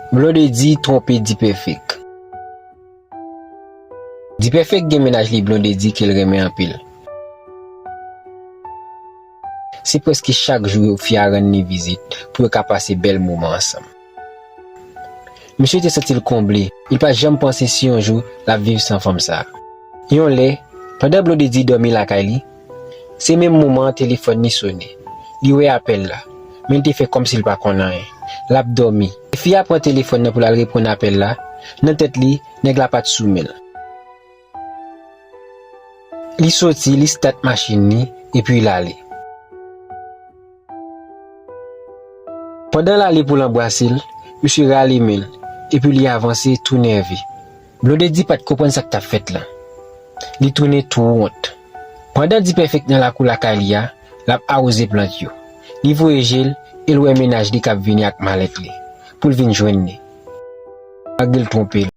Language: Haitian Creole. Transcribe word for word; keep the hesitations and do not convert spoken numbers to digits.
Blondedy twonpe Dipèfèk. Dipèfèk gen mennaj li Blondedy ke l renmen anpil. Se prèske chak jou fi a rann li vizit pou yo ka pase bèl moman ansanm. Misye te santi l konble, li pa t janm panse si yon jou l ap viv san fanm sa a. Yon lè, pandan Blondedy dòmi lakay li, se menm moman an telefòn li sonnen. Li wè apèl la, men li te fè kòmsi l pa konn anyen. L ap dòmi. Fi a pran telefòn nan pou l al reponn apèl la, nan tèt li, nèg la pa t sou men l. Li soti, li stat machin li, epi l ale. Pandan l ale pou l anbrase l, misye rale men l, epi li avanse tou nève. Blondedy pa t konprann sa k t ap fèt lan. Li tounen tou wont. Pandan Dipèfèk nan lakou lakay li a, l ap awoze plant yo. Li voye je l e l wè mennaj li k ap vini ak malèt li pou l vin jwenn li. Malgre l twonpe l,